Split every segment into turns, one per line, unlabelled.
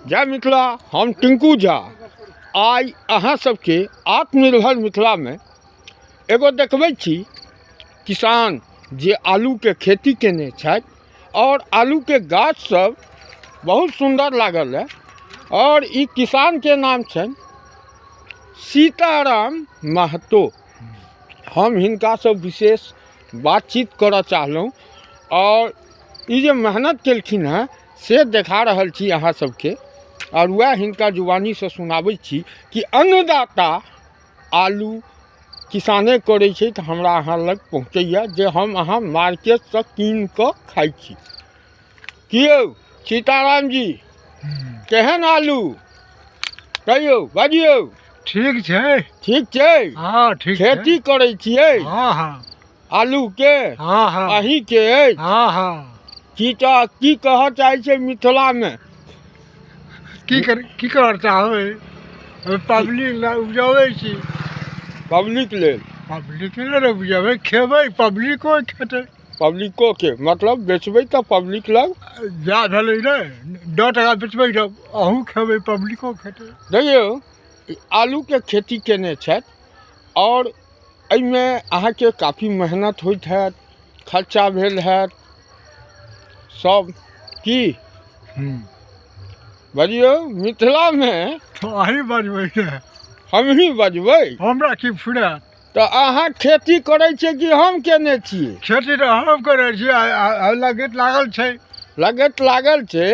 जय मिथिला। हम टिंकू झा आइ अहाँ सबके आत्मनिर्भर मिथिलामे एगो देखबै छी किसान जे आलूके खेती केने छथि आओर आलूके गाछ सब बहुत सुन्दर लागल है और ई किसानके नाम छनि सीताराम महतो। हम हिनकासँ विशेष बातचीत करऽ चाहलहुँ आओर ई जे मेहनत केलखिन हेँ से देखा रहल छी अहाँ सबके आओर वएह हिनका जुबानीसँ सुनाबै छी कि अन्नदाता आलू किसाने करै छै तऽ हमरा अहाँ लग पहुँचैए जे हम अहाँ मार्केटसँ कीन कऽ खाइ छी। की यौ सीताराम जी, केहन आलू कहियौ, बाजियौ।
ठीक छै।
ठीक छै?
हँ, ठीक छै।
खेती करै छियै?
हँ हँ।
आलू के?
हँ हँ।
अहीं के अछि?
हँ हँ।
की तऽ की कहऽ चाहै छै मिथिलामे?
की कर, की करऽ चाहबै, पब्लिक लए उपजबै छी।
पब्लिक लेल?
पब्लिक लेल उपजेबै, खेबै, पब्लिको खेतै।
पब्लिको के मतलब बेचबै तऽ पब्लिक लग
जा भेलै ने, 10 टका बेचबै तऽ अहूँ खेबै, पब्लिको खेतै।
देखियौ, ई आलूके खेती केने छथि आओर एहिमे अहाँके काफी मेहनत होइत हैत, खर्चा भेल हैत सब की? बजियौ मिथिलामे।
तऽ अहीं बजबै ने।
हमही बजबै?
हमरा की फुरायत।
तऽ अहाँ खेती करै छियै कि हम केने छियै?
खेती तऽ हम करै छियै, लगैत लागल छै।
लगैत लागल छै।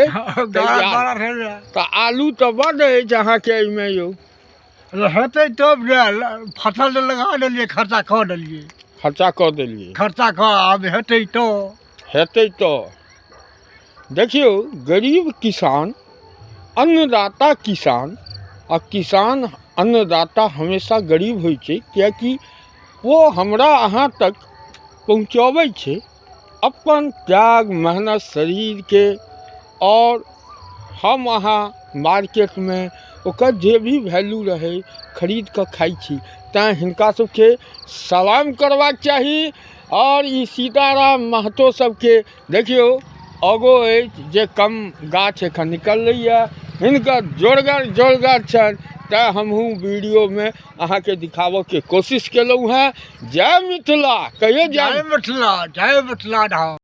तऽ आलू तऽ बड्ड अछि अहाँके एहिमे यौ।
हेतै तब ने, फसल तऽ लगा देलियै, खर्चा कऽ देलियै।
खर्चा कऽ देलियै।
खर्चा कऽ आब हेतै तऽ।
हेतै तऽ। देखियौ, गरीब किसान, अन्नदाता किसान, आ किसान अन्नदाता हमेशा गरीब होइ छै, किएकि ओ हमरा अहाँ तक पहुँचबै छै अपन त्याग मेहनत शरीरके, आओर हम अहाँ मार्केटमे ओकर जे भी वैल्यू रहै खरीद कऽ खाइ छी। तैँ हिनका सबके सलाम करबाक चाही। आओर ई सीताराम महतो सबके देखियौ, अगो अछि जे कम गाछ एखन निकललैए, हिनकर जोरगर जोरगर छनि। तैँ हमहूँ वीडियोमे अहाँके दिखाबऽके कोशिश केलहुँ हेँ। जय मिथिला कहियौ।
जय मिथिला, जय मिथिला धाम।